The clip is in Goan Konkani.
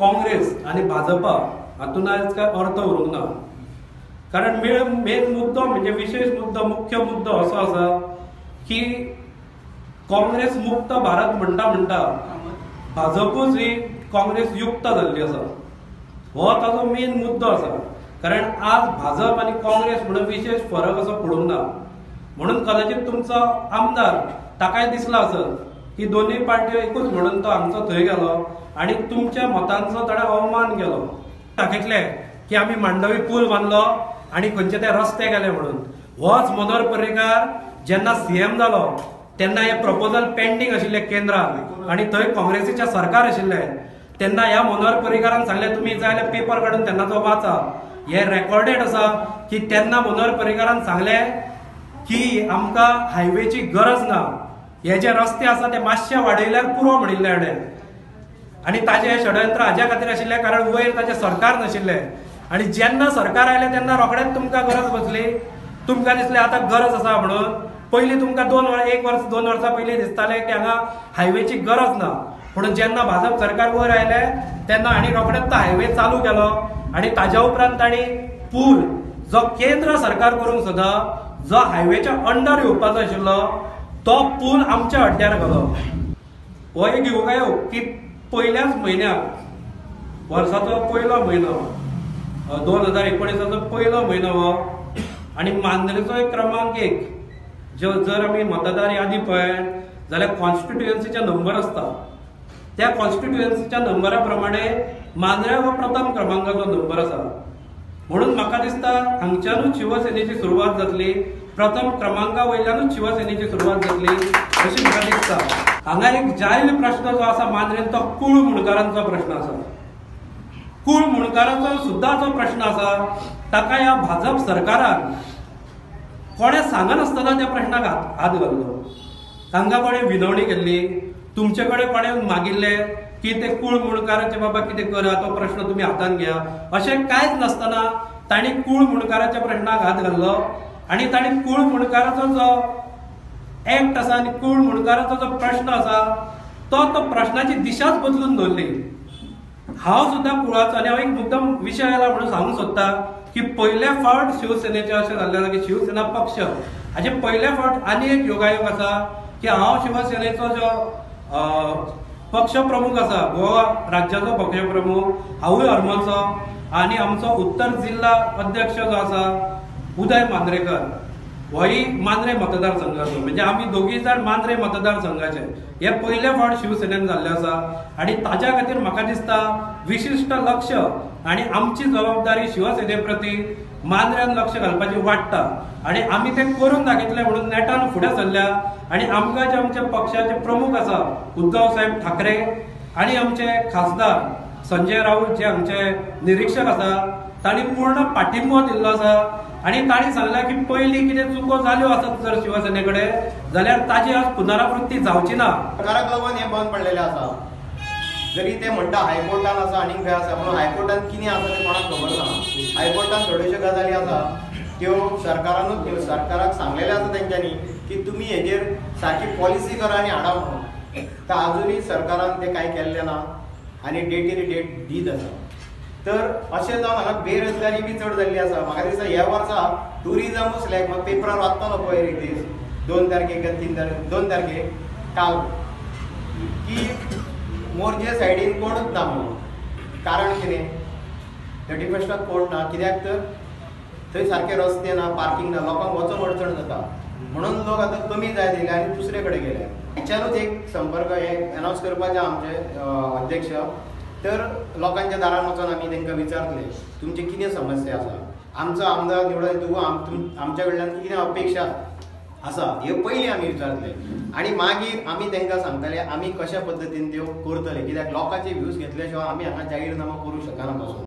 काँग्रेस आनी भाजपा हातून आयज काय अर्थ उरूंक ना. कारण मेन मुद्दो म्हणजे विशेष मुद्दो, मुख्य मुद्दो असो आसा की काँग्रेस मुक्त भारत म्हणटा म्हणटा भाजपूच ही काँग्रेस युक्त जाल्ली आसा. हो ताजो मेन मुद्दो आसा. कारण आज भाजप आनी काँग्रेस म्हणून विशेष फरक असो पडूंक ना. म्हणून कदाचित तुमचो आमदार ताकाय दिसला आसत की दोनूय पार्ट्यो एकूच म्हणून तो आमचो थंय गेलो आनी तुमच्या मतांचो ताणें अवमान केलो. दाखयतले की आमी मांडवी पूल बांदलो आनी खंयचे ते रस्ते गेले म्हणून. होच मनोहर पर्रीकार जेन्ना सीएम जालो तेन्ना हे प्रपोजल पेंडींग आशिल्ले केंद्रान आनी थंय काँग्रेसीचें सरकार आशिल्लें. तेन्ना ह्या मनोहर पर्रीकारान सांगलें तुमी जाय जाल्यार पेपर काडून तेन्नाचो वाचा, हे रेकॉर्डेड आसा की तेन्ना मनोहर पर्रीकारान सांगलें की आमकां हायवेची गरज ना, हे जे रस्ते आसा ते मातशे वाडयल्यार पुरो म्हणिल्लें हाणें. आनी ताजें हें षडयंत्र हाज्या खातीर आशिल्लें कारण वयर ताजें सरकार नाशिल्लें. आनी जेन्ना सरकार आयलें तेन्ना रोखडेंच तुमकां गरज बसली, तुमकां दिसलें आतां गरज आसा म्हणून. पयलीं तुमकां 2 वर्स 1 वर्स 2 वर्सां पयलीं दिसतालें की हांगा हायवेची गरज ना, पूण जेन्ना भाजप सरकार वयर आयलें तेन्ना हांणी रोखडेंच तो हायवे चालू केलो. आनी ताज्या उपरांत तांणी पूल जो केंद्र सरकार करूंक सोदा, जो हायवेच्या अंडर येवपाचो आशिल्लो तो पूल आमच्या अड्ड्यार घालो. हो एक योगायोग की पयल्याच म्हयन्याक, वर्साचो पयलो म्हयनो 2019 पयलो म्हयनो हो, आनी मांद्रेचो एक क्रमांक 1 जो जर आमी मतदार यादी पळयत जाल्यार कॉन्स्टिट्युएन्सीचे नंबर आसता, त्या कॉन्स्टिट्युएन्सीच्या नंबरा प्रमाणे मांद्र्या हो प्रथम क्रमांकाचो नंबर आसा. म्हणून म्हाका दिसता हांगच्यानूच शिवसेनेची सुरवात जातली, प्रथम क्रमांका वयल्यानूच शिवसेनेची सुरवात जातली अशी म्हाका दिसता. हांगा एक जायल प्रश्न जो आसा मांद्रेन तो कूळ मुणकारांचो प्रश्न आसा. कूळ मुणकारांचो सुद्दां जो प्रश्न आसा ताका ह्या भाजप सरकारान कोणें सांगनासतना त्या प्रश्नाक हात घातलो. तांकां कोणें विनवणी केल्ली, तुमचे कडेन कोणें मागिल्लें की ते कूळ मुणकाराचे बाबा कितें करा, तो प्रश्न तुमी हातान घेया, अशें कांयच नासतना तांणी कूळ मुणकाराच्या प्रश्नाक हात घातलो. आनी तांणी कूळ मुणकाराचो जो एक्ट आसा आनी कूळ मुणकाराचो जो प्रश्न आसा तो तो प्रश्नाची दिशाच बदलून दवरली. हांव सुद्दां कुळाचो आनी हांव एक मुद्दम विशय आयला म्हणून सांगूंक सोदता की पयल्या फावट शिवसेनेचें अशें जाल्लें आसा की शिवसेना पक्ष हाजे पयल्या फावट आनी एक योगायोग आसा की हांव शिवसेनेचो जो पक्ष प्रमुख आसा, गोवा राज्याचो पक्ष प्रमुख, हांवूय हरमलचो, आनी आमचो उत्तर जिल्हा अध्यक्ष जो आसा उदय मांद्रेकर होय मांद्रे मतदारसंघाचो, म्हणजे आमी दोगीय जाण मांद्रे मतदारसंघाचे. हे पयले फावट शिवसेनेन जाल्लें आसा आनी ताज्या खातीर म्हाका दिसता विशिश्ट लक्ष आनी आमची जबाबदारी शिवसेने प्रती मांद्र्यान लक्ष घालपाची वाडटा आनी आमी तें करून दाखयतले म्हणून नेटान फुडें सरल्या. आनी आमकां जे आमच्या पक्षाचे प्रमुख आसा उद्धव साहेब ठाकरे आनी आमचे खासदार संजय राऊत जे आमचे निरीक्षक आसा तांणी पूर्ण पाठिंबो दिल्लो आसा. आनी तांणी सांगलें की पयलीं कितें चुको जाल्यो आसत जर शिवसेने कडेन जाल्यार ताजी आज पुनरावृत्ती जावची ना. सरकाराक लागून हें बंद पडलेलें आसा. जरी ते म्हणटा हायकोर्टान आसा आनीक खंय आसा, पूण हायकोर्टान कितें आसा तें कोणाक खबर ना. हायकोर्टान थोड्योश्यो गजाली आसा त्यो सरकारानूच सरकाराक सांगलेलें आसा तेंच्यांनी की तुमी हेजेर सारकी पॉलिसी करा आनी हाडा म्हणून. तर आजुनूय सरकारान तें कांय केल्लें ना आनी डेटीर डेट दीत आसा. तर अशें जावन हांगा बेरोजगारी बी चड जाल्ली आसा. म्हाका दिसता ह्या वर्सा ट्युरिजमूच लॅक. म्हाका पेपरार वाचतालो पयर एक दीस 2 तारखेक 3 तारखेक 2 तारखेक काल की मोरजे सायडीन कोणूच ना म्हणून. कारण कितें 31 कोण ना, कित्याक तर थंय सारके रस्ते ना, पार्किंग ना, लोकांक वचोंक अडचण जाता म्हणून लोक आतां कमी जायत येयले आनी दुसरे कडेन गेले. हेच्यानूच एक संपर्क हे अनावन्स करपाचे आमचे अध्यक्ष तर लोकांच्या दारान वचून आमी तांकां विचारतले तुमची कितें समस्या आसा, आमचो आमदार निवडून येतकूच आमच्या कडल्यान कितें अपेक्षा आसा हे पयलीं आमी विचारतले आनी मागीर आमी तांकां सांगतले आमी कशा पद्दतीन त्यो करतले. कित्याक लोकांचे व्यूज घेतले शिवाय आमी हांगा जाहीरनामा करूंक शकना पासून.